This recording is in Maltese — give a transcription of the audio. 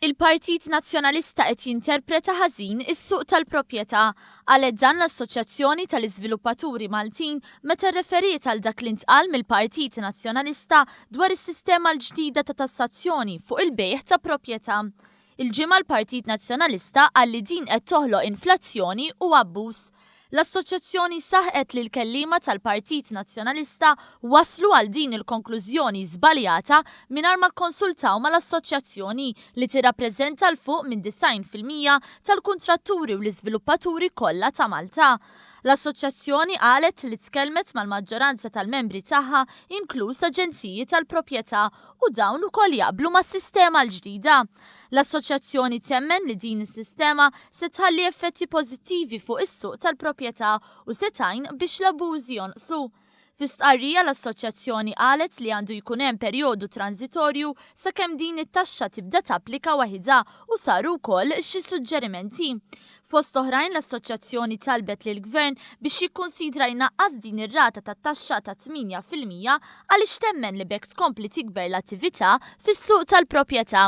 Il-Partit Nazzjonalista qed jinterpreta ħażin is-suq tal-proprjetà. Qalet dan l-Assoċjazzjoni tal-Iżviluppaturi Maltin meta rreferiet għal dak li ntqal mill-Partit Nazzjonalista dwar is-sistema l-ġdida ta' tassazzjoni fuq il-bejgħ ta' proprjetà. Il-Ġimgħa l-Partit Nazzjonalista qal li din qed toħloq inflazzjoni u abbuż. L-Assoċjazzjoni saħqet li l-kelliema tal-Partit Nazzjonalista waslu għal din il-konklużjoni żbaljata mingħajr ma kkonsultaw mal-Assoċjazzjoni li tirrappreżenta 'l fuq minn 90% tal-kuntratturi u l-iżviluppaturi kollha ta' Malta. L-Assoċjazzjoni qalet li tkellmet mal-maġġoranza tal-membri tagħha inkluż aġenziji tal-proprjetà u dawn ukoll jaqblu mas-sistema l-ġdida. L-Assoċjazzjoni temmen li din is-sistema se tħalli effetti pożittivi fuq is-suq tal-proprjetà u se tgħin biex l-abbużi jonqsu. Fi stqarrija l-Assoċjazzjoni qalet li għandu jkun hemm perjodu tranżitorju sakemm din it-taxxa tibda tapplika waħidha u saru wkoll xi suġġerimenti. Fost oħrajn l-Assoċjazzjoni talbet lill-Gvern biex jikkunsidra jnaqqas din ir-rata tat-taxxa ta' 8% għaliex temmen li b'hekk tkompli tikber l-attività fis-suq tal-proprjetà.